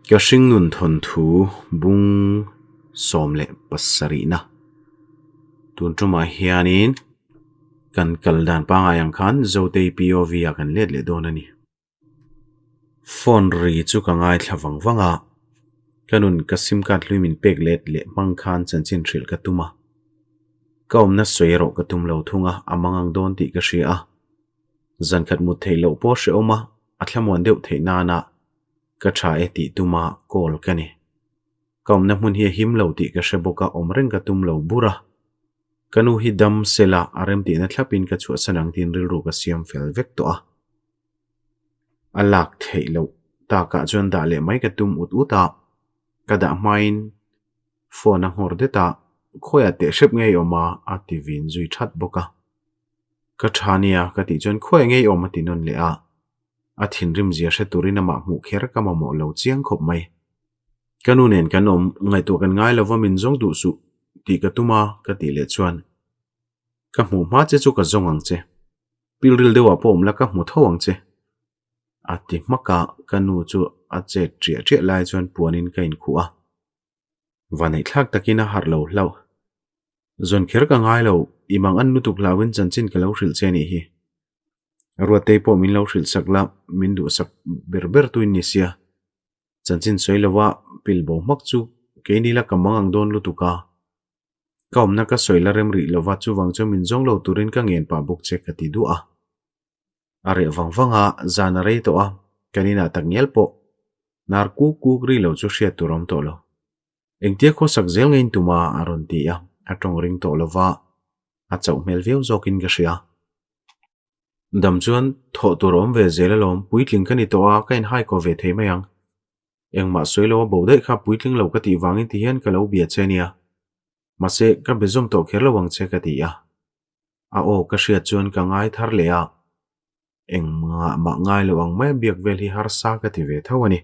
Ka hringnun thawnthu bung 17na tun tumah hianin kan kal dan pangai ang khan Zotei POV ah kan let leh dawn a ni. Phone ri chu ka ngaithla vang vang a, ka nun ka sim card hlui min pek let leh hmang khan chanchin hrilh ka tum a. Ka awmna sawi erawh ka tum lo thung a, a mangang dawn tih ka hria a. Zankhat mut theih loh pawh hrehawm a, a thlamuan deuh theih nana ka tha e tih tuma call ka ni. Ka awmna hmun hi a him lo tih ka hre bawk a, awm reng ka tum lo bur a. Ka nu hi dam sela a remtihna thlapin ka chhuahsan ang tiin rilru ka siam fel vek tawh a. A lak theih loh takah chuan dah leh mai ka tum ut ut a, ka dah hmain phone a nghawr det a, khawiah teh hrep ngei awm a a ti vin zui that bawk a. Ka tha nia ka tih chuan khawiah ngei awm a ti nawn leh a, a thinrim zia hre turin amah hmuh kher ka mamawh lo chiang khawp mai. Ka nu nen kan awm ngaihtuah kan ngai lova min zawng duh suh tih ka tum a ka tih leh chuan ka hmuh hma che chu ka zawng ang che. Pilril deuhah pawh awm la ka hmu tho ang che. A ti hmak a, ka nu chu a chet ṭiah ṭiah lai chuan puanin ka inkhuh a. Vaneihthlak takin a harh lo hlauh. Zawn kher ka ngai lo, i mang an lutuk hlauhin chanchin ka lo hrilh che anih hi. Ruattei pawh min lo hrilh sak la, min duhsak ber ber tuin ni sia. Chanchin sawi lova pil bo hmak chu keini la ka mang ang dawn lutuk a. Ka awmna ka sawi la rem rih lova chuvang chu min zawng lo turin ka ngen pah bawk che ka ti duah a. A reh vang vang a, zan a rei tawh a, kan inah tak ngial pawh nar kuk kuk ri lo chu hriat tur a awm tawh lo. Engtia khawsak zel ngeiin tuma a rawn ti a, a tawng ring tawh lova a chauh hmel viau zawkin ka hria. Dam chuan thawh tur a awm ve zel alawm, puitling ka ni tawh a, ka inhai kaw ve thei mai ang. Engmah sawi lo a bo daih kha puitling lo ka tih vangin ti hian ka lo bia che nia. Mahse, ka be zawm tawh kher lo ang che ka ti a. A aw ka hriat chuan ka ngai thar leh a, engmah mah ngai lo ang mai a biak vel hi harsa ka ti ve tho a ni.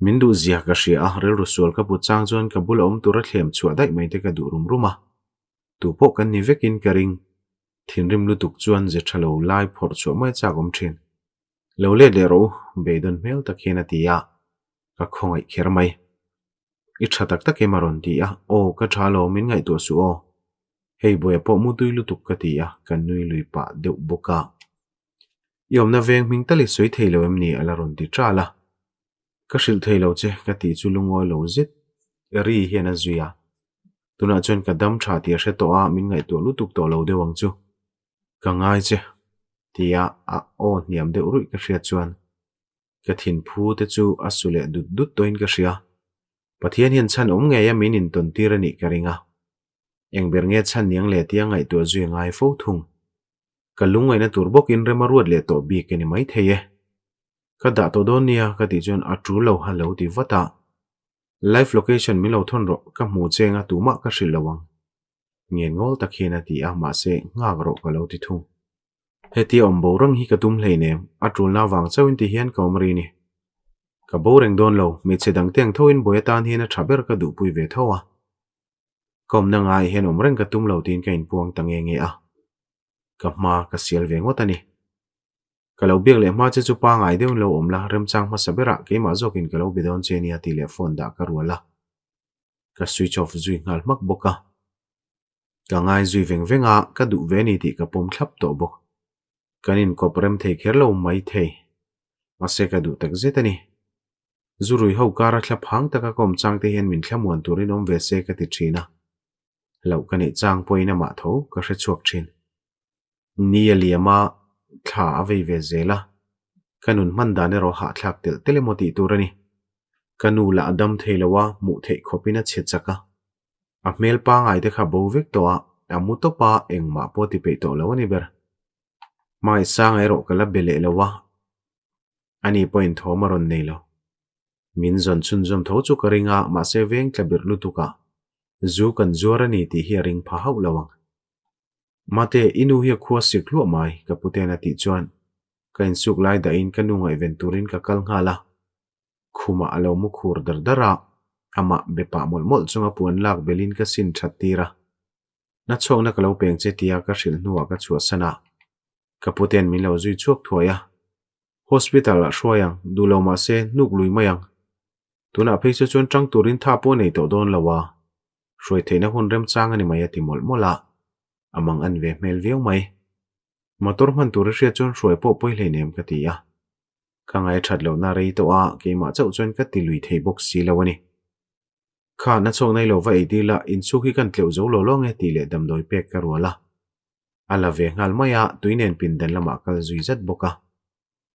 Min duh zia ka hria a, rilru sual ka put chang chuan ka bula awm tura thlem chhuah daih mai te ka duh rum rum a. Tu pawh kan ni vekin ka ring. Thinrim lutuk chuan ze tha lo lai phawrh chhuah mai chak awm thin. Lo let leh rawh u, beidawn hmel tak hian a ti a, ka khawngaih kher mai. I tha tak tak em a rawn ti a, aw ka tha lo, min ngaihtuah suh aw. Hei buaia pawh mutui lutuk ka ti a, ka nui lui pah deuh bawk a. I awmna veng hming tal i sawi thei lo em ni? a la rawn ti ṭal a. Ka hrilh thei lo che ka tih chu lungawi lo zet ri hian a zui a. Tunah chuan ka dam ṭha tih a hre tawh a, min ngaihtuah lutuk tawh lo deuh ang chu. Ka ngai che tia a aw hniam deuh ruih ka hriat chuan ka thinphu te chu a su leh dut dut tawhin ka hria. Pathian hian chhan awm ngei a min intawn tir a nih ka ring a. Eng ber nge chhan niang leh tia ngaihtuah zui a ngai fo thung. Ka lungngaihna tur bawkin rem a ruat leh tawh bik a ni maithei e. Ka dah tawh dawn nia ka tih chuan a tul lo ha lo ti vat a. Live location min lo thawn rawh, ka hmu cheng a tumah ka hrilh lo ang. Ngen ngawl tak hian a ti a, mahse nghak rawh ka lo ti thung. Hetia awm bo reng hi ka tum hleinem, a tulna avang chauhin ti hian ka awm ri ni. Ka bo reng dawn lo, hmeichhe dangte ang thoin buai atan hian a tha ber ka duhpui ve tho a. Ka awmna ngaiah hian awm reng ka tum lo tiin ka inpuang ta nge nge a, ka hma ka sial ve ngawt a ni. Ka lo biak leh hma che chu pangai deuhin lo awm la, remchang hmasa berah keimah zawkin ka lo be dawn che nia tih leh phone dah ka rual a, ka switch off zui nghal hmak bawk a. Ka ngai zui veng veng a, ka duh ve ni tih ka pawm thlap tawh bawk. Kan inkawp rem thei kher lo mai thei. Mahse ka duh tak zet a ni. Zurui ho kara thla phang taka ka awm chang te hian min thlamuan turin awm ve se ka ti thin a. Hlauh ka neih chang pawhin amah tho ka hre chhuak thin. Ni a liam a, thla a vei ve zel a. Ka nun hman dan erawh hahthlak telh telh emaw tih tur a ni. Ka nu lah a dam thei lo a, hmuh theih khawpin a chhe chak a. A hmel pangai te kha bo vek tawh a, a mu tawp a, engmah pawh ti peih tawh lo a ni ber. Hmangaihsanga erawh ka la be leh lo a, ani pawhin thawm a rawn nei lo. Min zawn chhunzawm tho chu ka ring a, mahse veng tla birh lutuk a, zu kan zuar a ni tih hi a ring pha hauh lo ang. Mate, i nu hi a khua sik hluah mai, ka puten a tih chuan ka insuk lai dahin ka nu ngaihven turin ka kal nghal a. Khumah a lo mu khur dar dar a, amah be pah mawlh mawlh chunga puan lak belin ka sin that tir a. Na chhuakna ka lo peng che tia ka hrilh hnuah ka chhuahsan a, ka puten min lo zui chhuak thuai a. Hospital ah hruai ang, duh lo mahse hnuk lui mai ang. Tunah phei chu chuan ṭang turin tha pawh nei tawh dawn lo a, hruai theihna hun remchang a ni mai a ti mawlh mawlh a, a mang an ve hmel viau mai. Motor hman tur i hriat chuan hruai pawh pawi hleinem ka ti a. Ka ngai that lohna rei tawh a, keimah chauh chuan ka ti lui thei bawk si lo a ni. Kha na chhuak nei lo va ei dil a, inchhuk hi kan tleuh zo lo lo nge tih leh damdawi pek ka rual a. A la ve nghal mai a, tui nen pindan lamah kal zui zat bawk a.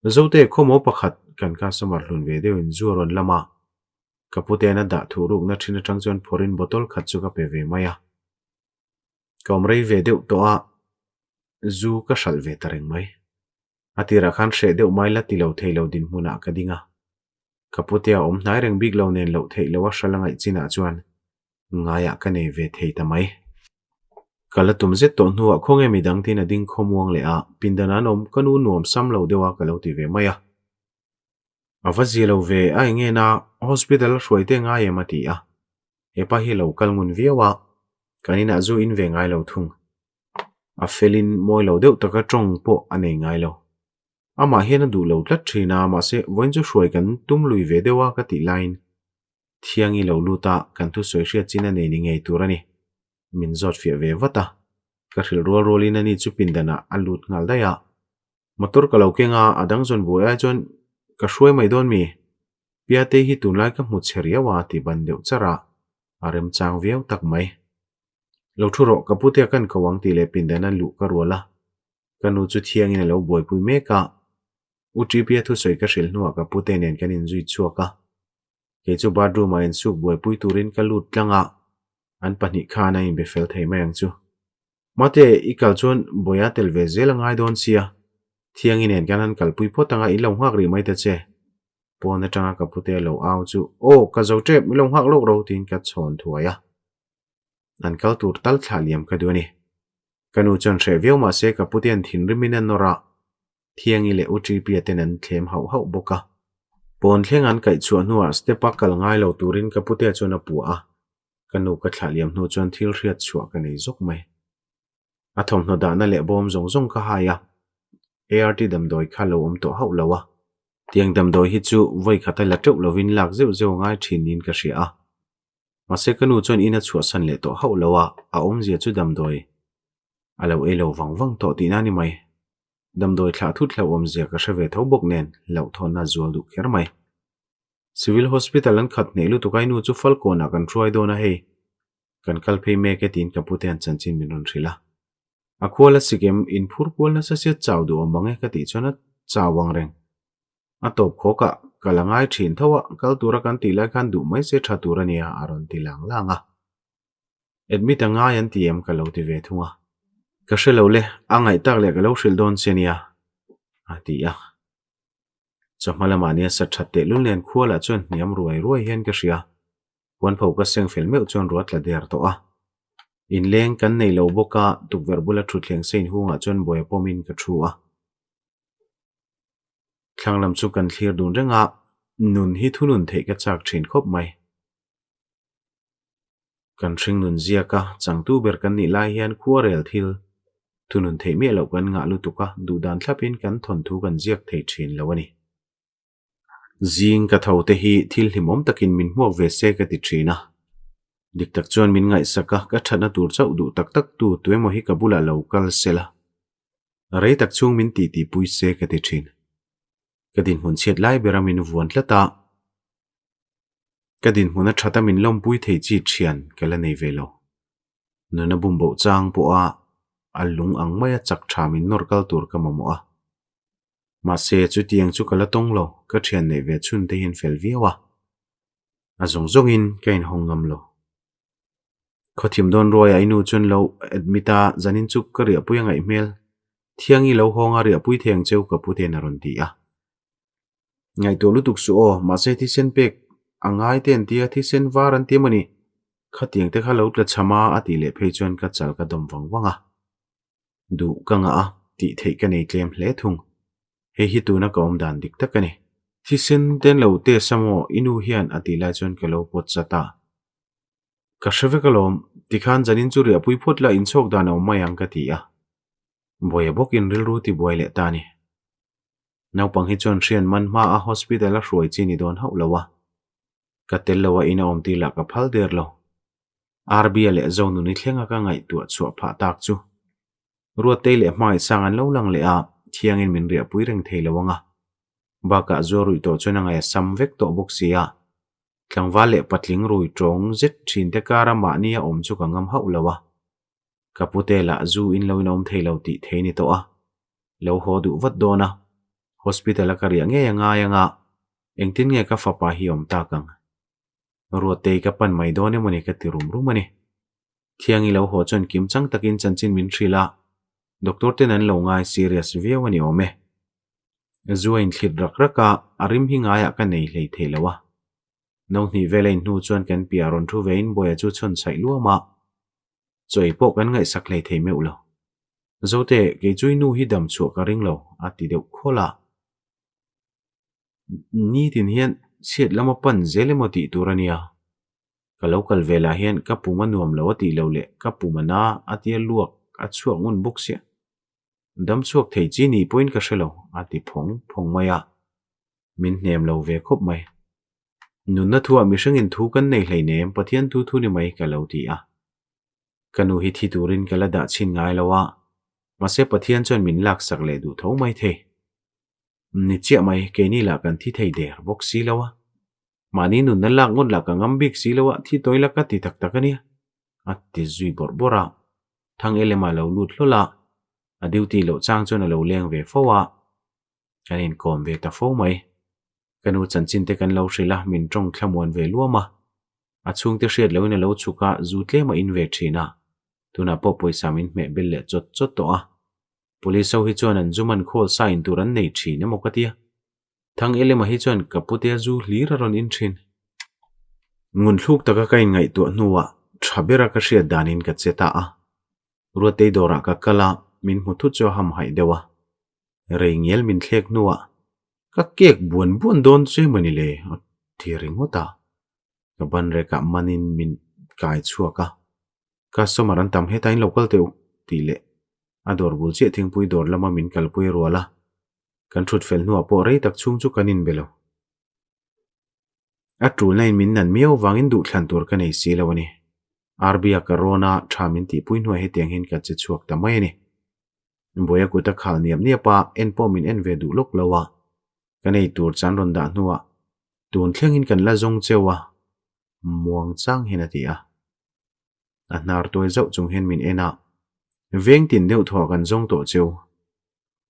Zote khawmaw pakhat kan customer hlun ve deuhin zu a rawn lam a, ka puten a dah thuh rukna thin atang chuan phawrhin bottle khat chu ka pe ve mai a. Ka awm rei ve deuh tawh a, zu ka hralh ve ta reng mai. A tirah khan hreh deuh mai la ti lo thei lo dinhmunah ka ding a. Ka putea awm hnai reng bik lo nen loh theih loh a hralh a ngaih chinah chuan ngaiah ka nei ve thei ta mai. Ka la tum zet tawh hnuah khawnge midang tin a ding khawmuang leh a, pindan an awm ka nu nuam sam lo deuh a ka lo ti ve mai a. A va zia lo ve a eng en a, hospital a hruai te ngai em a ti a. Hepa hi lo kal ngun viau a, kan inah zu in ve ngai lo thung. A felin mawi lo deuh taka tawng pawh a nei ngai lo. Amah hian a duh lo tlat thin a, mahse vawiin chu hruai kan tum lui ve deuh a ka tih laiin Thiangi lo lut a, kan thusawi hriat chin a nei ni ngei tur a ni. Min zawt fiah ve vat a, ka hrilh rual rualin ani chu pindanah a lut nghal daih a. Motor ka lo keng a, a dang zawn buai ai chuan ka hruai mai dawn mi? Piatei hi tunlai ka hmu che riau a ti ban deuh char a, a remchang viau tak mai. Lo thu rawh, ka putea kan ko ang tih leh pindana luh ka rual a, ka nu chu thiangin a lo buaipui mek a. U Ṭipia thusawi ka hrilh hnuah ka pute nen kan inzui chhuak a, kei chu bathroom ah insuk buaipui turin ka lut tlang a, an pahnih khan a inbe fel thei mai ang chu. Mate, i kal chuan Bawia tel ve zel a ngai dawn sia, Thiangi nen kan han kalpui phawt anga in lo nghak rih mai ta che. Pawn atanga ka pute a lo au chu, Aw, ka zo tep, min lo nghak lawk ro tiin ka chhawn thuai a. An kal tur tal thlah liam ka duh a ni. Ka nu chuan hreh viau mah se ka pute an thinrimin a nawr a, Thiangi leh U Ṭipia ten an thlem hauh hauh bawk a. Pawn thleng an kaih chhuah hnuah step a kal ngai lo turin ka putea chuan a puah a, ka nu ka thlah liam hnu chuan thil hriat chhuah ka nei zawk mai. A thawmhnaw dahna leh bawm zawng zawng ka hai a, ART damdawi kha lo awm tawh hauh lo a. Tiang damdawi hi chu vawi khata la teuh lovin lak zeuh zeuh a ngai thin niin ka hria a. Mahse ka nu chuan in a chhuahsan leh tawh hauh lo a, a awmzia chu damdawi a lo ei lo vang vang tawh tihna a ni mai. Damdawi thlah thut hlauh awmzia ka hre ve tho bawk nen hlauhthawnna a zual duh kher mai. Civil Hospital an khat hneh lutuk a i nu chu Falkawnah kan hruai dawn a hei. Kan kal phei mek e tiin ka pute an chanchin min rawn hrilh a. A khual a sikem in phur kual nasa sia chau duh awm ang e ka tih chuan a chau ang reng. A tawp khawk ah ka la ngai thin tho a, kal tura kan tih lai khan duh mai se tha tur a nia a rawn ti lang lang a. Admit a ngai an ti em ka lo ti ve thung a. Ka hre lo le, a ngaih tak leh ka lo hrilh dawn che nia a ti a. Chawhma lamah nia sa that tehlul nen khualah chuan hniam ruai ruai hian ka hria. Puanpho ka seng fel meuh chuan ruah tla der tawh a. Inleng kan nei lo bawk a, tukverh bula thutthleng sein hungah chuan buai pawmin ka thu a. Thlang lam chu kan thlir dun reng a, nun hi thunun theih ka chak thin khawp mai. Kan hring nun ziak a, changtu ber kan nih lai hian khuarel thil thunun theih miah loh kan ngah lutuk a, duhdan thlapin kan thawnthu kan ziak thei thin lo a ni. Zing ka tho te hi thil hlimawm takin min hmuak ve se ka ti thin a. Dik tak chuan min ngaihsak a, ka thatna tur chauh duh tak tak tu tuemaw hi ka bulah lo kal sela. Rei tak chhung min titi pui se ka ti thin. Ka dinhmun chhiat lai bera min vuan tlat a. Ka dinhmun a that a min lawmpui thei chi thian ka la nei ve lo. Nuna bumboh chang pawha a lung ang maia chak tha min nawr kal tur ka mamawh a. Mahse chutiang chu ka la tawng lo, ka thian neih ve chhun te hian fel viau a. A zawng zawngin ka inhawng ngam lo. Khawthim dawn ruaiah i nu chuan lo admit a, zanin chu ka riahpui a ngaih hmel. Thiangi lo hawng a riahpui thei ang cheu ka pu ten a rawn ti a. Ngaihtuah lutuk suh aw, mahse thisen pek a ngai te an tia, thisen var an ti emaw ni? Khatiang te kha lo tla cham a a tih leh phei chuan ka chal ka dawm vang vang a. Duh ka ngah a, tih theih ka nei tlem hle thung. Hei hi tuna ka awm dan dik tak a ni. Thisen ten lo test a maw i nu hian a tih lai chuan ka lo pawt chat a. Ka hre vek alawm, tikhan zanin chu riahpui phawt la inchhawk dan a awm mai ang ka ti a. Buaia bawkin rilru tibuai leh ta a ni. Naupang hi chuan hrian man hma a hospital a hruai chi ni dawn hauh lo a. Ka tel lo a in a awm tir lah ka phal der lo. Arbia leh Zonuni thlenga ka ngaihtuah chhuah phah tak chu. Ruattei leh Hmangaihsang an lo lang leh a, thiangin min riahpui reng thei lo ang a. Bakah zuar ruih tawh chuan a ngaih a sam vek tawh bawk si a. Tlangval leh patling rui tawng zet thinte kara mahni a awm chu ka ngam hauh lo a. Ka pute lah zu in lo in awm thei lo tih thei ni tawh a. Lo haw duh vat dawn a. Hospital a ka riah ngei a ngai ang a, engtin nge ka fapa hi awm tak ang? Ruattei ka pan mai dawn emawni ka ti rum rum a ni. Thiangi lo haw chuan kim chang takin chanchin min hrilh a, doctor ten an lo ngai serious viau a ni awm e. Zu a inthlit rak rak a, a rim hi ngaiah ka nei hlei thei lo a. No hnih vel a inhnu chuan kan piah rawn thu vein Bawia chu chhawn chhaih luam a, chawi pawh kan ngaihsak hlei thei meuh lo. Zote, kei chu i nu hi dam chhuah ka ring lo, a ti deuh khawl a. Nitin hian chhiat lama pan zel emaw tih tur a nia. Ka lo kal ve lah hian ka pum a nuam lo a tih lo leh ka pum a na a tia luak a chhuak ngun bawk sia. Dam chhuak thei chi nih pawhin ka hre lo, a ti phawng phawng mai a. Min hnem lo ve khawp mai. Nunna thuah mihringin thu kan nei hleinem Pathian thu thu ni mai ka lo ti a. Ka nu hi thi turin ka la dah chhin ngai lo a, mahse Pathian chuan min laksak leh duh tho mai thei. Ni chiah mai, keini lah kan thi thei der bawk si lo a. Mahni nunna lak ngawt lah ka ngam bik si lo a, thi tawi la ka ti tak tak a nia, a ti zui bawrh bawrh a. Thang Elema lo lut hlawl a, a duty loh chang chuan a lo leng ve fo a, kan inkawm ve ta fo mai. Ka nu chanchin te kan lo hrilh a, min tawng thlamuan ve luam a. A chhungte hriat loin a lo chhuk a, zu tlem a in ve thin a. Tunah pawh pawisa min hmeh bel leh chawt chawt tawh a. Police ho hi chuan an zu man khawl sa in tur an nei thin emaw ka tia. Thang Elema hi chuan ka putea zu hlir a rawn in thin. Ngunthluk taka ka inngaihtuah hnuah tha bera ka hriat danin ka che ta a. Ruattei dawrah ka kal a, min hmu thut chu a hamhaih deuh a. Rei ngial min thlek hnuah ka kek buan buan dawn che mawni le a ti ringawt a. Ka ban rekah manin min kai chhuak a. Customer an tam hetah in lo kal teh u tih leh a dawr bul chiah thingpui dawr lama min kalpui rual a. Kan thut fel hnuah pawh rei tak chhung chu kan inbe lo. A tulna in min nan miau vangin duhthlan tur ka nei si lo a ni. Arbia ka rawn a, tha min tihpui hnuah hetiang hian ka che chhuak ta mai a ni. Buaia kut a khal niap niap a, en pawh min en ve duh lawk lo a. Kan ei tur chan rawn dah hnuah tun thlengin kan la zawng cheu a, muang chang hian a ti a. A hnar tuai zauh chung hian min en a, veng tin deuh thuah kan zawng tawh cheu.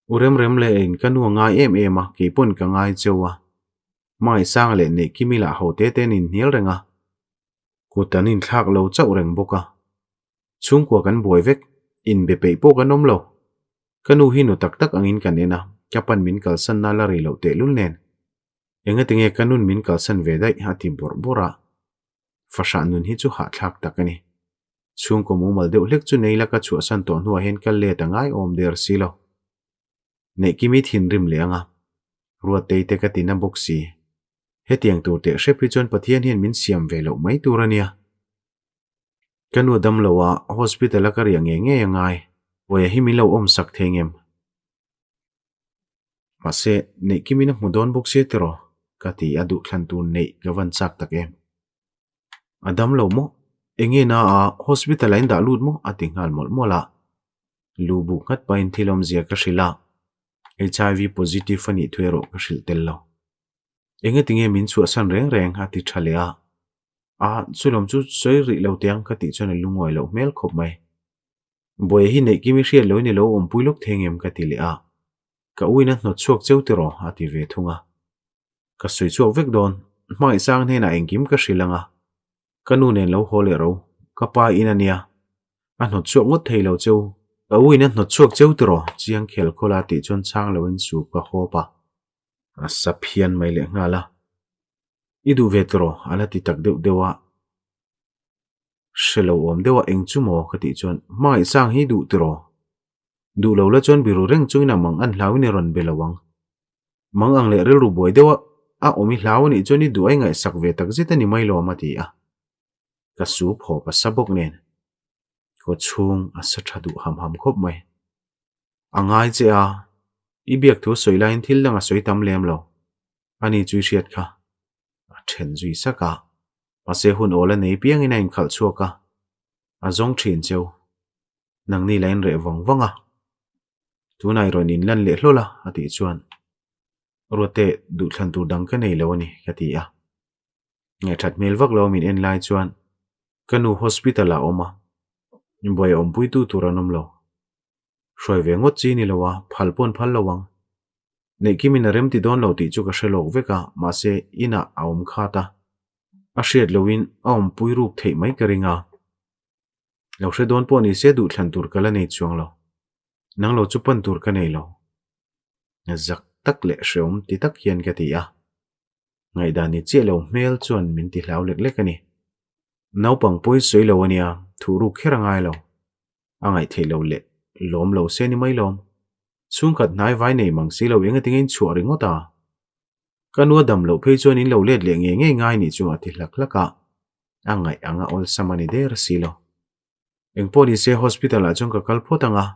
U Remrem leh in ka nu a ngai em em a, kei pawn ka ngai cheu a. Hmangaihsanga leh Neihkimi lah ho te te an inhnial reng a. Kut an inthlak lo chauh reng bawk a. Chhungkua kan buai vek, inbe peih pawh kan awm lo. Ka nu hi nu tak tak angin kan en a, ka pan min kalsan na la rei loh tehlul nen. Engatinge ka nun min kalsan ve daih a ti bawrh bawrh a. Fahrah nun hi chu hahthlak tak a ni. Chhungkaw mumal deuh hlek chu nei la ka chhuahsan tawh hnuah hian ka let a ngai awm der si lo. Neihkimi thinrim leh anga Ruattei te ka ti na bawk si. Hetiang tur teh hrep hi chuan Pathian hian min siam ve loh mai tur a nia. Ka nu dam lo a, hospital a ka riah ngei ngei a ngai. Vawiah hi min lo awm sak thei ngem? Mahse, Neihkimin a hmu dawn bawk sia tiraw? Ka ti a duhthlan tur neih ka van chak tak em. A dam lo maw? Enge na a hospital ah in dah lut maw? A ti nghal mawlh mawlh a. Lu buk nghat pahin thil awmzia ka hrilh a, HIV positive a nih thu erawh ka hrilh tel lo. Enge tinge min chhuahsan reng reng? A ti tha leh a. A, chulawm chu sawi rih lo teh ang ka tih chuan a lungawi loh hmel khawp mai. Buaia hi neih kim i hriat loin i lo awmpui lawk thei ngem ka ti leh a. Ka uin a hnawt chhuak cheu tiraw? A ti ve thung a. Ka sawi chhuak vek dawn, Hmangaihsang hnenah engkim ka hrilh ang a, ka nu nen lo haw leh ro, ka pa in a nia, a hnawt chhuak ngawt thei lo cheu, ka u in a hnawt chhuak cheu tiraw? Chiang khel khawl a tih chuan chhang loin su ka hawp a, a sa phian mai leh nghal a, I duh ve tiraw? A la ti tak deuh deuh a, hre lo awm deuh a eng chu maw? Ka tih chuan Hmangaihsang hi duh tiraw? Duh lo la chuan biru reng chungin a mang an hlauin i rawn be lo ang. Mang ang leh rilru buai deuh a a awm i hlau anih chuan i duh a i ngaihsak ve tak zet a ni mai lawm a ti a. Ka sup hawp a sa bawk nen. Kaw chhung a sa tha duh ham ham khawp mai. A ngai che a, i biak thu sawi laiin thil dang a sawi tam lem lo. Ani chu i hriat kha. A then zui sak a. Mahse hun awl a nei piangin a inkhalh chhuak a, a zawng thin cheu. Nangni la inreh vang vang a, tunah i rawn inlan leh hlawl a, a tih chuan, Ruatte, duhthlan tur dang ka nei lo a ni, ka ti a. Ngaihthat hmel vak lo min en lai chuan ka nu hospital ah a awm a, buai awmpuitu tur an awm lo. Hruai ve ngawt chi ni lo a, phal pawn phal lo ang. Neihkimin a remti dawn lo tih chu ka hre lawk vek a, mahse inah a awm khat a, a hriat lohin a awmpui ruk theih mai ka ring a. Lo hre dawn pawh ni se duhthlan tur ka la nei chuang lo. Nang lo chu pan tur ka nei lo. Zak tak leh hreawm ti tak hian ka ti a. Ngaihdan ni chiah lo hmel chuan min ti hlau lek lek a ni. Naupang pawi sawi lo a nia, thuh ruk kher a ngai lo. A ngaih theih loh leh lawm lo se ni mai lawm. Chhungkhat hnai vai nei mang si lo eng atinge in chhuah ringawt a? Ka nu a dam loh phei chuan in lo let leh ngei ngei ngai nih chu a ti hlak hlak a, a ngaih anga awlsam a ni der si lo. Engpawh ni se hospital ah chuan ka kal phawt ang a,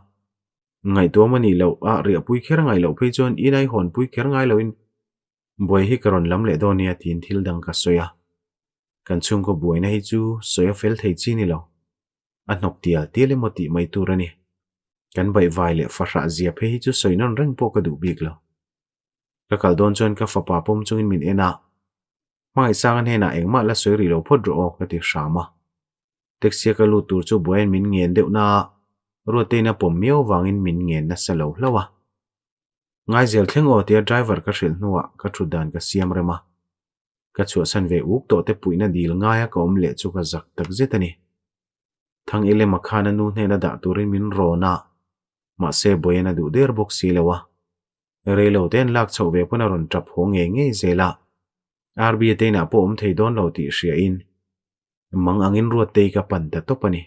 ngaihtuam a nih loh a riahpui kher ngaih loh phei chuan in ai hawnpui kher ngai loin buai hi ka rawn lam leh dawn nia tiin thil dang ka sawi a, kan chhungkaw buaina hi chu sawi a fel thei chi ni lo. A hnawk tial tial emaw tih mai tur a ni. Kan baihvai leh fahrah zia phei hi chu sawi nawn reng pawh ka duh bik lo. Ka kal dawn chuan ka fapa pawm chungin min en a, Hmangaihsanga hnenah engmah la sawi rih lo phawt rawh aw ka ti hram a. Taxi a ka lut tur chu buaiin min ngen deuh na a, Ruattein a pawm miau vangin min ngen nasa lo hlauh a. Ngaizel thleng aw tia driver ka hrilh hnuah ka thut dan ka siam rem a. Ka chhuahsan ve uk tawh te puihna dil ngaia ka awm leh chu ka zak tak zet a ni. Thang Ilema khan a nu hnena dah turin min rawn a, mahse Bawian a duh der bawk si lo a. Rei lo te an lak chhoh ve pawn a rawn tap haw ngei ngei zel a, RB a te inah pawh awm thei dawn lo tih hria in mang angin Ruattei ka pan ta tawp a ni.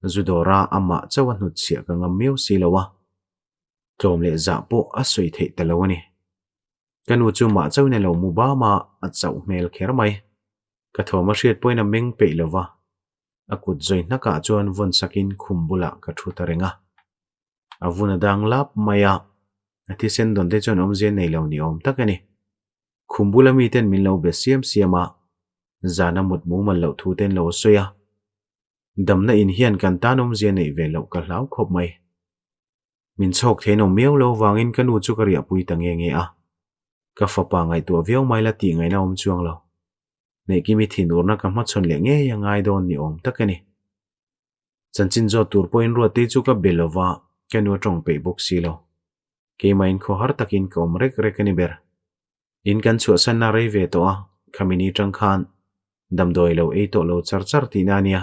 Zu dawra amah chauh a hnutchhiah ka ngam miau si lo a, tlawm leh zah pawh a sawi theih ta lo a ni. Ka nu chu mah chauhin a lo mu bam a, a chauh hmel kher mai. Ka thawm a hriat pawhin a meng peih lo va, a kut zawi hnakah chuan vawn sakin khum bulah ka thu ta reng a. A vun a dang lap mai a, a thisen dawn te chuan awmzia nei lo ni awm tak a ni. Khum bula miten min lo be siam siam a, zana mut mumal loh thu ten lo sawi a. Damna in hian kan tan awmzia neih ve loh ka hlau khawp mai. Min chhawk thei no miau lo vangin ka nu chu ka riahpui ta nge nge a. Ka fapa ngaihtuah viau mai la tih ngaihna awm chuang lo. Neihkimi thinurna ka hmachhawn leh ngei a ngai dawn ni awm tak a ni. Chanchin zawt tur pawhin Ruattei chu ka be lo va, ka nu a tawng peih bawk si lo. Keimahin khawhar takin ka awm rek rek a ni ber. In kan chhuahsanna rei ve tawh a, khami ni tang khan damdawi lo ei tawh lo char char tihna a nia.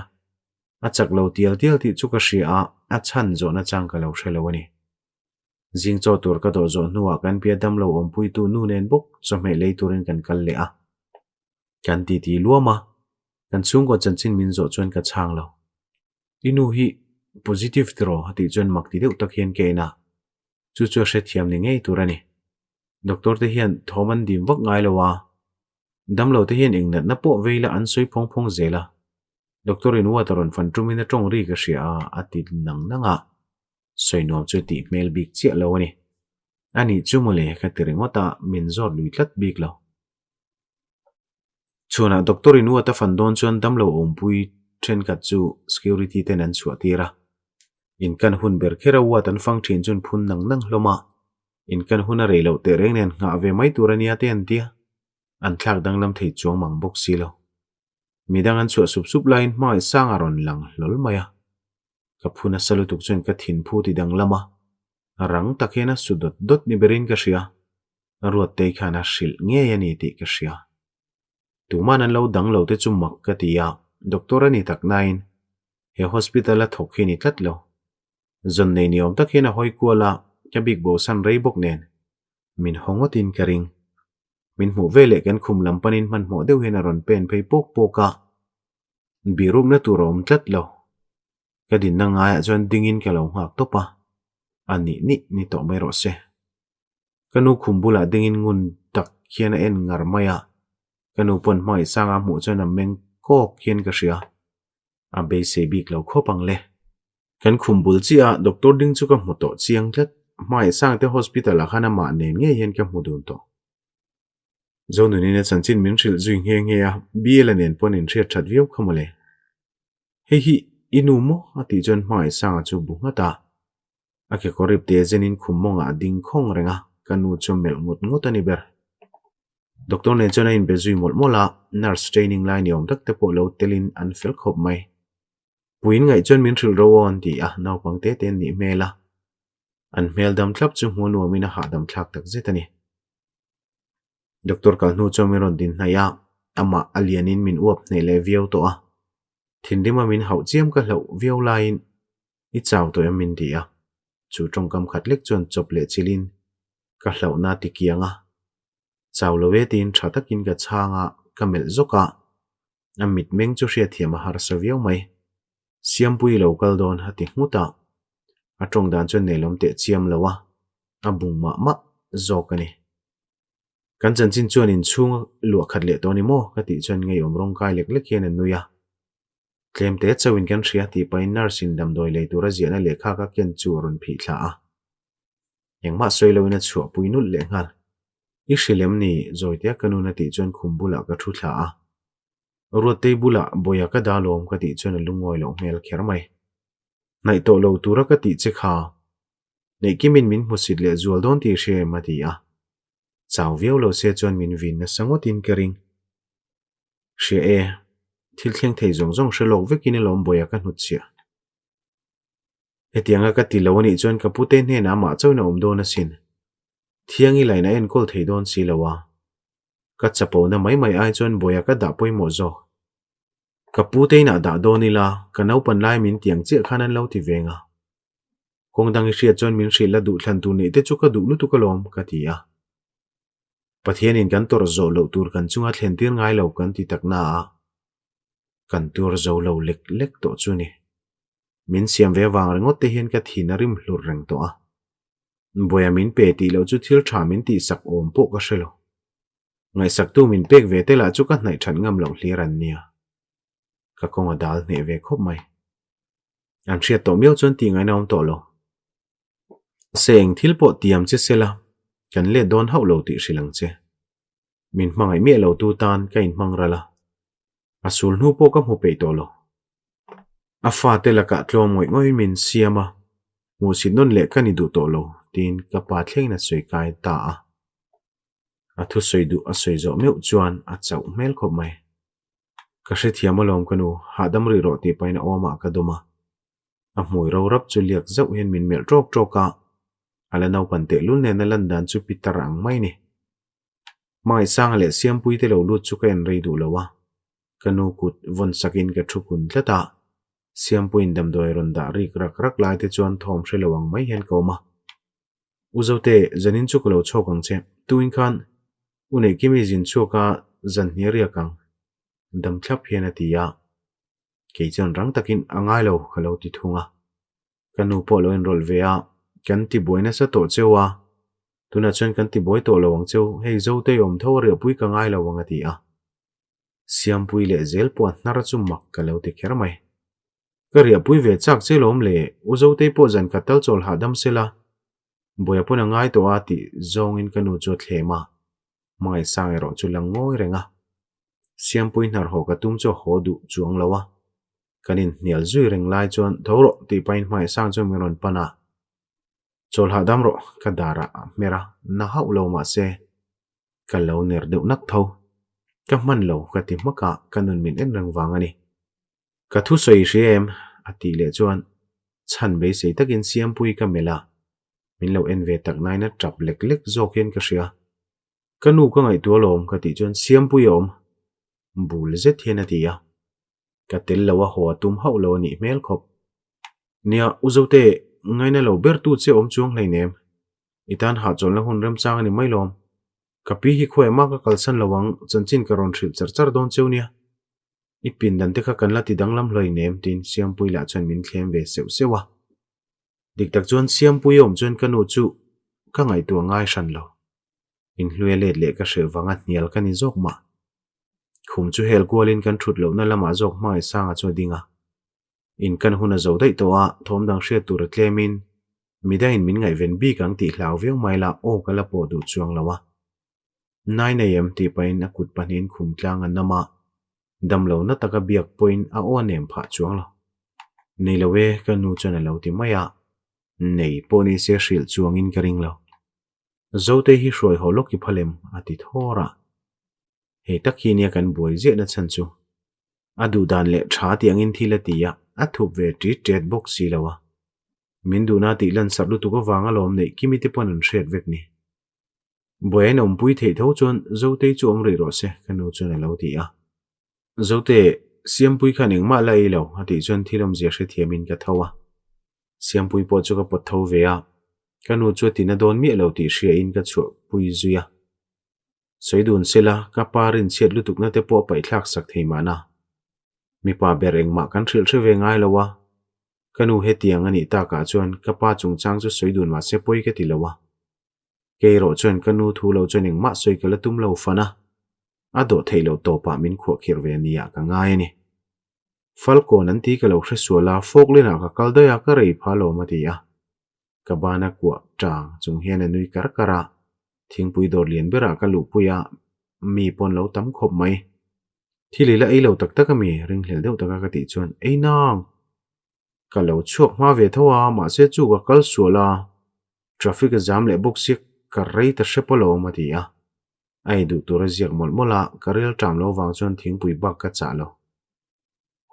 A chak lo tial tial tih chu ka hria a, a chhan zawhna chang ka lo hre lo a ni. Zing chaw tur ka dawh zawh hnuah kan pia damlo awmpuitu nu nen bawk chawhmeh lei turin kan kal leh a. Kan titi luam a, kan chhungkaw chanchin min zawh chuan ka chhang lo. I nu hi positive tiraw a tih chuan mak ti deuh tak hian ka en a, chu chu a hrethiam ni ngei tur a ni. Doctor te hian thawm an dim vak ngai lo a, damlo te hian eng natna pawh vei la an sawi phawng phawng zel a. Doctor in water rawn fan tumin a tawng ri ka hria a, a ti nang nang a. Sawi nuam chu tih hmel bik chiah lo a ni. A nih chu mawle ka ti ringawt a, min zawt lui tlat bik lo. Chhuanah doctor in water fan dawn chuan damlo awmpui thenkhat chu security ten an chhuah tir a. In kan hun ber kher a water an fang thin chuan phun nang nang hlawm a. In kan hun a rei loh teh reng nen nghah ve mai tur a nia te an tia. An thlak danglam thei chuang mang bawk si lo. Midang an chhuah sup sup laiin hmangaih sang a rawn lang hlawl mai a. Ka phu nasa lutuk chuan ka thinphu ti danglam a, rang tak hian a su dawt dawt ni berin ka hria. Ruattei khan a hrilh ngei a ni tih ka hria. Tuman an lo dang lo te chu mak ka ti a, doctor a ni tak nain he hospital a thawk hi ni tlat lo. Zawn nei ni awm tak hian a hawi kual a, ka bik bosan rei bawk nen min haw ngawtin ka ring. Min hmuh ve leh kan khum lam panin hmanhmawh deuh hian a rawn pen phei pawk pawk a, birukna tur a awm tlat lo. Ka dinna ngaiah chuan dingin ka lo nghak tawp a, a nih nih ni tawh mai rawh se. Ka nu khum bulah dingin ngun tak hian a en ngar mai a, ka nu pawn hmangaih sanga hmuh chuan a meng kawk hian ka hria. A beisei bik lo khawp ang le. Kan khum bul chiah a doctor ding chu ka hmu tawh chiang tlat. Hmangaih Sangte hospital ah khan amah nen ngei hian ka hmu dun tawh. Zonunin a chanchin min hrilh zui nghe nghe a, Biela nen pawh an inhriat that viau kha mawle. Hei hi i nu maw? a tih chuan Hmangaihsanga chu bu nghat a. A kekawr ip te zenin khum mawngah a ding khawng reng a, ka nu chu a melh ngawt ngawt a ni ber. Doctor nen chuan a inbe zui mawlh mawlh a, nurse training lai ni awm tak te pawh lo telin an fel khawp mai. Puiin ngaih chuan min hrilh ro aw an ti a, naupang te te an nih hmel a. An hmel dam thlap chu hmuh nuamin a hahdam thlak tak zet a ni. Doctor kal hnu chuan min rawn din hnaih a, amah a lianin min uap hneh leh viau tawh a. Thinrima min hauh chiam ka hlauh viau laiin i chau tawh em min ti a, chu tawngkam khat lek chuan chawp leh chilhin ka hlauhna a ti kiang a. Chau lo e tiin tha takin ka chhang a, ka melh zawk a, a mitmeng chu hriatthiam a harsa viau mai. Siampui lo kal dawn a ti nghut a, a tawng dan chuan nelawm teh chiam lo a, a bung mah mah zawk a ni. Kan chanchin chuan inchhung luah khat leh tawh a ni maw? ka tih chuan ngeiawm rawng kai lek lek hian a nui a. Tlem te chauhin kan hria tih pahin nurse in damdawi lei tura ziahna lehkha ka ken chu a rawn phih thla a. Engmah sawi loin a chhuahpui nulh leh nghal. I hrilh em ni? Zawitea ka nun a tih chuan khum bulah ka thu thla a. Ruattei bulah Bawia ka dah lawm ka tih chuan a lungawi loh hmel kher mai. Hnaih tawh lo tura ka tih che kha. Neihkimin min hmusit leh zual dawn tih hria em a ti a. Chau viau lo se chuan min vin nasa ngawtin ka ring. Hria e, thil thleng thei zawng zawng hre lawk vekin alawm Bawia ka hnutchhiah. Hetianga ka ti lo anih chuan ka pute hnenah amah chauhin a awm dawn asin. Thiangi lain a enkawl thei dawn si lo a. Ka chapona mai mai ai chuan Bawia ka dah pawimawh zawk. Ka pute inah dah dawn ila, ka naupan lai min tiang chiah khan an lo ti veng a. Kawng dang i hriat chuan min hrilh la duh thlan tur neih te chu ka duh lutuk alawm, ka ti a. Pathianin kan tawrh zawh loh tur kan chunga thlen tir ngai lo kan ti tak na a, kan tuar zo lo lek lek tawh chu ni. Min siam ve vang ringawt te hian ka thin a rim hlur reng tawh a. Bawia min pe tih loh chu thil tha min tihsak awm pawh ka hre lo. Ngaihsaktu min pek ve te lah chu ka hnaih that ngam loh hlir an nia. Ka kawng a dal hneh ve khawp mai. An hriat tawh miau chuan tih ngaihna awm tawh lo. Se eng thil pawh tiam che sela, kan let dawn hauh lo tih hrilh ang che. Min hmangaih miah lo tu tan ka inhmang ral a, a sul hnu pawh ka hmu peih tawh lo. A fate lakah tlawm ngawih ngawih min siam a, hmuhsit nawn leh ka ni duh tawh lo tiin ka pa thlengin a sawi kai ta a. A thusawi duh a sawi zawh meuh chuan a chauh hmel khawp mai. Ka hrethiam alawm ka nu, hahdam rih rawh tih pahin a awmah ka dawm a. A hmui ro rap chu liak zauh hian min melh ṭawk ṭawk a, a la naupan tehlul nena lan dan chu Peter ang mai ni. Hmangaihsanga leh Siampui te lo lut chu ka en rei duh lo a, ka nu kut vawn sakin ka thu kun tlat a, Siampuiin damdawi rawn dah rik rak rak lai te chuan thawm hre lo ang mai hian ka awm a. U Zote, zanin chu ka lo chhawk ang che, tuin khan U Neihkimi zin chhuak a zan hnial riak ang, dam thlap hian a ti a. Kei chuan rang takin a ngai lo ka lo ti thung a. Ka nu pawh lo enrawlh ve a, kan ti buai nasa tawh cheu a, tunah chuan kan ti buai tawh lo ang cheu, hei Zotei awm tho a riahpui ka ngai lo ang a ti a. Siampui leh zel pawh a hnar chu mak ka lo ti kher mai. Ka riahpui ve chak che lawm le, U Zotei pawh zan khat tal chawl hahdam se la, Buaia pawn a ngai tawh a tih zawngin ka nu chu a thlem a, Hmangaihsang erawh chu la ngawi reng a. Siampui hnar haw ka tum chu a haw duh chuang lo a, kan inhnial zui reng lai chuan tho rawh tih pahin Hmangaihsang chuan min rawn pan a, Chawl hahdam rawh ka darah a hmer a, na hauh lo mahse ka lo ner deuh nak tho. Ka hman lo ka ti hmak a, ka nun min en reng vang a ni. Ka thusawi hria em? a tih leh chuan chhan beisei takin Siampui ka melh a, min lo en ve tak nain a tap lek lek zawk hian ka hria. Ka nu ka ngaihtuah alawm ka tih chuan Siampui a awm bul zet hian a ti a, ka tel lo a haw a tum hauh lo a nih hmel khawp. Nia, U Zote, ngaina lo ber tu che awm chuang hleinem, i tan hahchawlhna hun remchang a ni mai lawm. Ka pi hi khawiah mah ka kalsan lo ang, chanchin ka rawn hrilh char char dawn cheu nia. I pindan te kha kan la ti danglam hleinem tiin Siampui lah chuan min thlem ve seuh seuh a. Dik tak chuan Siampui awm chuan ka nu chu ka ngaihtuah ngai hran lo. Inhluia let leh ka hrilh vanga hnial ka ni zawk mah. Khum chu hel kualin kan thut lohna lamah zawk Hmangaihsanga chu a ding a. In kan hun a zo daih tawh a, thawm dang hriat tur a tlemin midangin min ngaihven bik ang tih hlau viau mai la aw ka la pawh duh chuang lo a. Nai nei em tih pahin a kut pahnihin khum tlang a nam a, damlo na taka biak pawhin a aw a nem phah chuang lo. Nei lo e, ka nu chuan a lo ti mai a, nei pawh ni se hrilh chuangin ka ring lo. Zotei hi hruai haw lawk i phal em? a ti thawr a. Hei tak hi nia kan buai ziah na chhan chu. A duh dan leh tha tih angin thil a ti a, a thup ve ṭit ṭet bawk si lo a. Min duhna tih lansarh lutuk avanga lawm neih kimi te pawn an hriat vek ni. Buai an awmpui theih tho chuan Zotei chu awm rih rawh se, ka nu chuan a lo ti a. Zote, Siampui khan engmah la ei lo, a tih chuan thil awmzia hrethiamin ka tho a. Siampui pawh chu ka pawt tho ve a, ka nu chu a tina dawn miah lo tih hriain ka chhuahpui zui a. Sawi dun sela, ka pa rinchhiat lutukna te pawh a paihthlak sak thei mahna. Mipa ber engmah kan hrilh hre ve ngai lo a, ka nu hetiang a nih takah chuan ka pa chungchang chu sawi dun mahse pawi ka ti lo a. Kei erawh chuan ka nu thu lo chuan engmah sawi ka la tum lo fan a, a dawh theih loh tawpah min khuahkhirh ve nia ka ngai a ni. Falkawn an ti ka lo hre sual a, Falkland-ah ka kal daih a, ka rei pha lawm a ti a. Ka bana kuah tang chung hian a nui kar kar a, thingpui dawr lian berah ka luhpui a, mi pawn lo tam khawp mai. Thil i la ei lo tak tak a mi? Ringhlel deuh taka ka tih chuan, Ei nang! Ka lo chhuak hma ve tho a, mahse chu ka kal sual a, traffic a zam leh bawk sia ka rei ta hrep alawm a ti a. A ei duh tur a ziak mawlh mawlh a, ka rel ṭam lo vang chuan thingpui bak ka chah lo.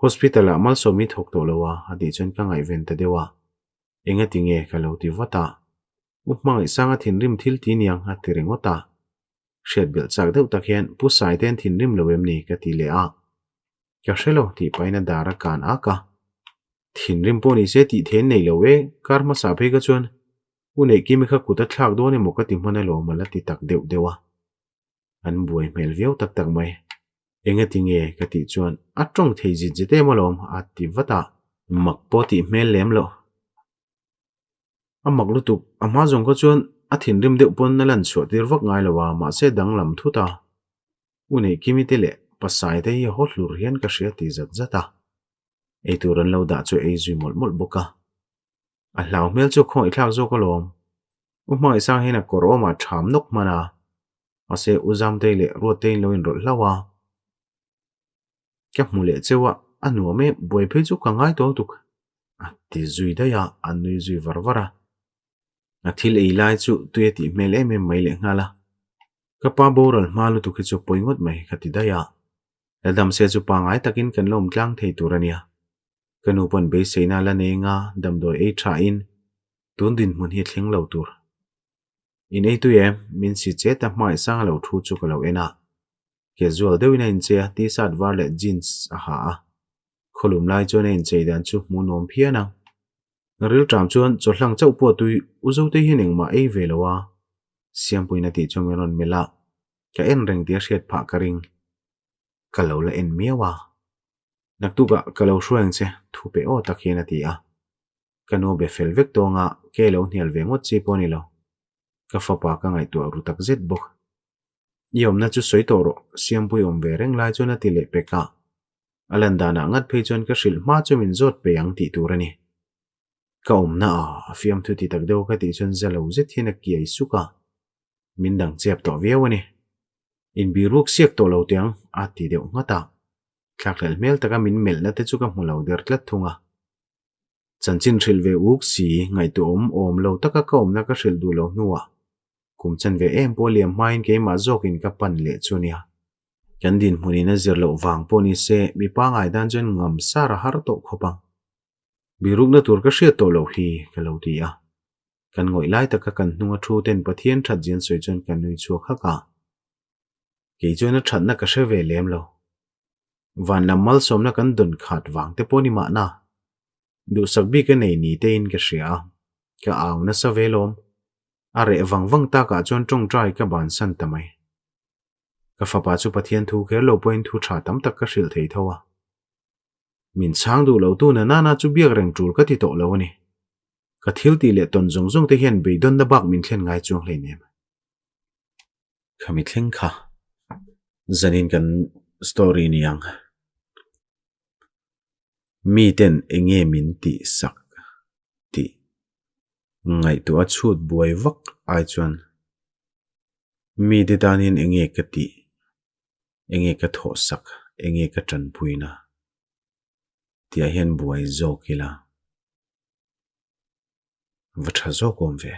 Hospital ah malsawm i thawk tawh lo a, a tih chuan ka ngaihven ta deuh a. Engati nge ka lo ti vat a. U Hmangaihsanga thinrim thil ti niang a ti ringawt a. Hriat belh chak deuh tak hian Pu Saite'n thinrim lo em ni ka ti leh a. Ka hre lo tih pahin a dar a kan ak a. Thinrim pawh ni se tih thein nei lo e, kar hmasa phei kha chuan U Neihkimi kha kut a thlak dawn emaw ka ti hman alawm a la ti tak deuh deuh a. An buai hmel viau tak tak mai. Engati nge ka tih chuan a tawng thei zit zit em alawm a ti vat a. Mak pawh tih hmel lem loh. A mak lutuk, a hma zawng kha chuan a thinrim deuh pawn a lan chhuah tir vak ngai lo a, mahse danglam thut a. U Neihkimi te leh Pasai te hi haw hlur hian ka hria ti zat zat a. Eitur an lo dah chu ei zui mawlh mawlh bawk a. A hlau hmel chu khawngaih thlak zawk alawm. U Hmangaihsang hian a kawr awmah ṭham nawk hman a, mahse U Zamtei leh Ruatteiin lo inrawlh hlauh a. Ka hmu leh cheu a, a nuam e, buai phei chu ka ngai tawl tuk. A ti zui daih a, a nui zui var var a. A thil ei lai chu tui a tih hmel em em mai lehnghal a. Ka pa boral hma lutuk hi chu pawi ngawt mai ka ti daih a. La dam se chu pangngai takin kan la awm tlang thei tur a nia. Ka nu pawn beiseina la nei nga damdawi ei thain tun dinhmun hi thleng lo tur. In ei tui em? Min si chet a hmaisang a lo thu chu ka lo en a. Casual deuhin a inchei a, t-shirt var leh jeans a ha a. Khawlum lai chuan a inchei dan chu hmuh nuam phian a. Rilṭam chuan chawhlang chauh pawh tui u Zotei hian engmah ei ve lo a, Siampuiin a tih chuan min rawn melh a, ka en reng tih a hriat phah ka ring. Ka lo la en miau a. Naktukah ka lo hruai ang che, thu pe aw tak hian a ti a. Ka nu be fel vek tawng a, ke lo hnial ve ngawt chi pawh a ni lo. Ka fapa ka ngaihtuah ru tak zet bawk. I awmna chu sawi tawh rawh, Siampui awm ve reng lai chuan a ti leh pek a. A lan danah ngat phei chuan ka hrilh hma chu min zawt pe ang tih tur a ni. Ka awmna a, a fiamthu ti tak deuh ka tih chuan za lo zet hian a kiai suk a. Min dang chep tawh viau a ni. Inbiruk siak tawh lo teh ang, a ti deuh nghat a. Thlakhlelh hmel taka min melhna te chu ka hmu lo der tlat thung a. Chanchin hrilh ve uk si, ngaihtuahawm awm lo taka ka awmna ka hrilh duh lo hnuah kum chan ve em pawh liam hmain keimah zawkin ka pan leh chu nia. Kan dinhmunin a zir loh vang pawh ni se, mi pangngai dan chuan ngam sar a har tawh khawp ang. Birukna tur ka hriat tawh loh hi, ka lo ti a. Kan ngawih lai taka kan hnunga thu ten Pathian that zian sawi chuan ka nui chhuak hak a. Kei chuan a thatna ka hre ve lem lo. Van lam malsawmna kan dawn khat vang te pawh ni mahna. Duhsak bik a nei ni tein ka hria a, ka au nasa ve lawm. A reh vang vang takah chuan tawngtai ka bansan ta mai. Ka fapa chu Pathian thu kher lo pawhin thu tha tam tak ka hrilh thei tho a. Min chhang duh lo tu na nana chu biak reng tul ka ti tawh lo a ni. Ka thil tih leh tawn zawng zawng te hian beidawnna bak min thlen ngai chuang hleinem. Khami thleng kha zanin kan story ni ang. Miten enge min tih sak tih ngaihtuah a chhut buai vak ai chuan. Mite tan hian enge ka tih, enge ka thawhsak, enge ka tanpuina tihah hian buai zawk ila va tha zawk awm ve.